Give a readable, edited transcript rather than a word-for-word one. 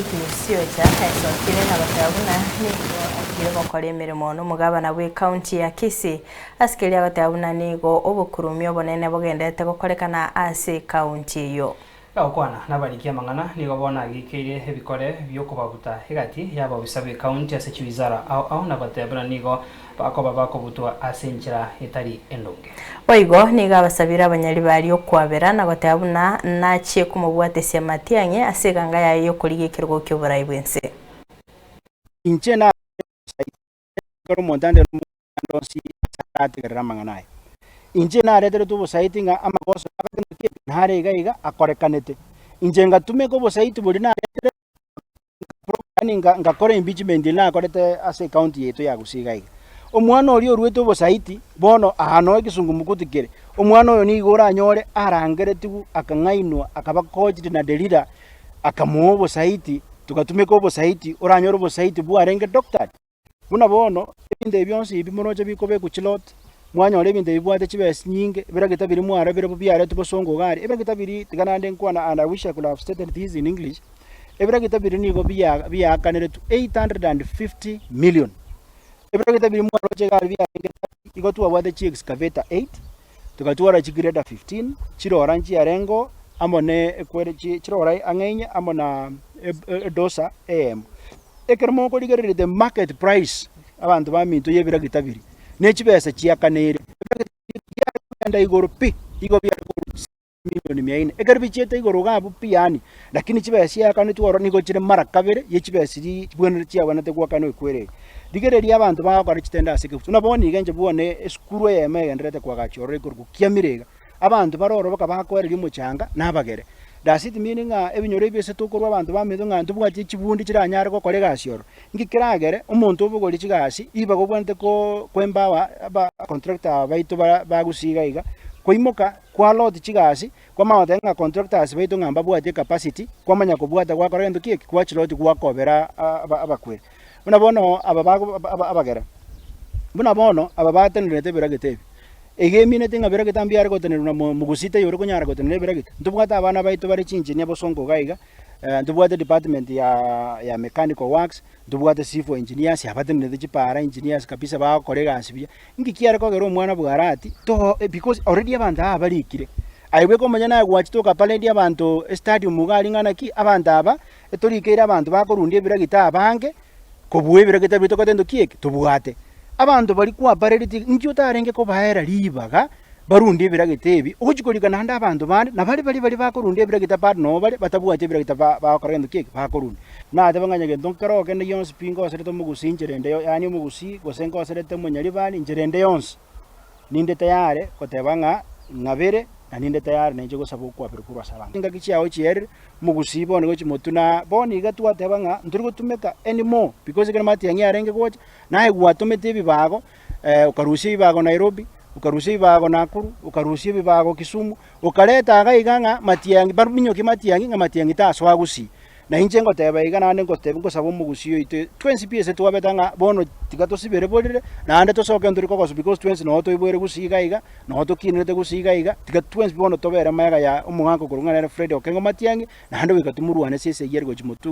Wiki Siocha esokire na goteba buna nigo atigire gokora emeremo nomogabana bw'ecounty ya Kisii ase keria agoteba buna nigo obokurumi obonene bogenderete gokorekana ase ecounty eyio. Gagokwana nabariki amang'ana, nigo bono ageikeire ebikore bi'okobabuta egati y'abaofisa b'ecounty ase chiwizara ao ao na goteba buna nigo bakoba bakobutwa ase enchera etari endonge. Boigo nigo abasabire abanyaribari okwabera na goteba buna nachie komobwatesia Matiang'i ase eganga yaye y'okorigia ekerogo ki'oborai bw'ense. Inche nabeire omosaitani, ekero omonto ande nomoganda onsi ase arategerere amang'ana aya. Inche nareteretwe obosaiti ng'a amagoso agakende ki nare iga iga akorekanete. Inche ngatumeka obosaiti boria nareteretwe yaani ngakora impeachment eria nakorete ase ecounty yaito ya Gusii iga iga. Omwana oria oruete obosaiti, bono aa noo ekesungumukuti kere, omwana oyo nigo oranyore arangeretigwe akang'ainwa akaba coached na Delila akamoa obosaiti, togatumeka obosaiti, oranyore obosaiti bwarenge doctored. Buna bono, ebinto ebi bionsi ebi moroche bikobekwa chilot, mwanyora ebinto ebi bibwate chibesa chinyinge, ebiragita biria mwarabire biaretwe bosongo iga aria, ebiragita biria tiga naende nkwane and I wish I could have stated this in English, ebiragita biria nigo bia biaakaneretwe 850 million. Ebiragita biria mwaroche iga aria biarenge thirty, igo twabwate chi excavator eight, togatwara chi grader 15, chirora nchiarengeo amo ne ekwere chi chirora ang'e inye amo na edosa eyemo. Ekero mokorigereria the market price abanto baminto y'ebiragita biria, ne chibesa chiakaneire, ebiragita biria biare kogenda igoro pi, igo biare korwa milioni mia ine. Ekero bichiete igoro iga abwo pi yaani, lakini chibesa chiakanetwe ororo nigo chire mara kabere ye chibesa chiria chibwenerete chiabwenerete goakanwa ekwere eye. Rigereria abanto bagokora chitendo ase ekegusu, buna bono iga inche bwane esukuru eyemo egendererete koagachwa ororo ekorokwa Kiamire iga, Abanto bare ororo bakabakoereria omochanga, na abagere. Does it mean ng'a ebinyoro ebi ase tokorwa abanto bamito ng'a ntobwati chibundi chiranyare gokora egasi ororo? Inki keragere omonto obogorie chigasi ribaga obwenerete ko empower aba contractor aba baito ba bagusii iga iga, koimoka kwa lot chigasi, kwamanya goteba ng'a contractors baito ng'a mbabwati ecapacity, kwamanya kobwata gwakora gento ki eki? Gwachilot gwakobera aba abakweri. Buna bono aba bago abagere, buna bono aba batenenerete ebiragita ebi. Iga emineti ng'a biragita mbiare gotenerwa na mogusii taiyo ore konyara gotenena ebiragita. Ntobwate abana baito bare chinchinia bosongo iga iga, ntobwate department ya ya mechanical works, ntobwate civil engineers abatenerete chipara engineers kabisa bagokora egasi buya. Inki kiare kogera omwana bwarati to because already abanto aba barikire. Aye bweka omonyene aye gwachete okaparedi abanto estadium iga aria ng'a naki, abanto aba etorikeire abanto bakorundia ebiragita abange. Kobua ebiragita biria tokobwate gento ki eke? Tobwate. Abanto baria kwabarereti inki otarenge kobaera ribaga barundie ebiragita ebi, ogochia korika naende abanto bande, na baria baria baria bakorundia ebiragita bado nabo bare batabwati ebiragita ba bagokora gento ki eke? Bakorundia. Nateba ng'a onye gento nkero kende gionsi pi ngoserete omogusii inchera ende yaani omogusii gose ngoserete omonyaribari inchera ende yonsi, ninde tayari goteba ng'a ng'abere na ninde tayari nainche gosaba okwaberwa korwa ase abanto. Chingaki chiao chierire, Omogusii bono gochia motwe na bono iga twateba ng'a ntori gotumeka anymore because ekero Matiang'i arenge gocha, naye gwatomete ebibago okarusia ebibago Nairobi, okarusia ebibago Nakuru, okarusia ebibago Kisumu, okareta iga iga ng'a Matiang'i baminyokie Matiang'i ng'a Matiang'i tasoa Gusii. Na inche ngoteba iga naende ngoteba ngosaba omogusii oito twensi pi ase twabete ng'a bono tiga tosibere borere, naende tosoke ntori kogosu because twensi noo toiboire Gusii iga iga, Noo tokinerete gose iga iga, tiga twensi bono tobere magega ya omogaka okorokwa ng'a nere Fred Okengo Matiang'i, naende goika tomorwane ase esegi ere gochia motwe.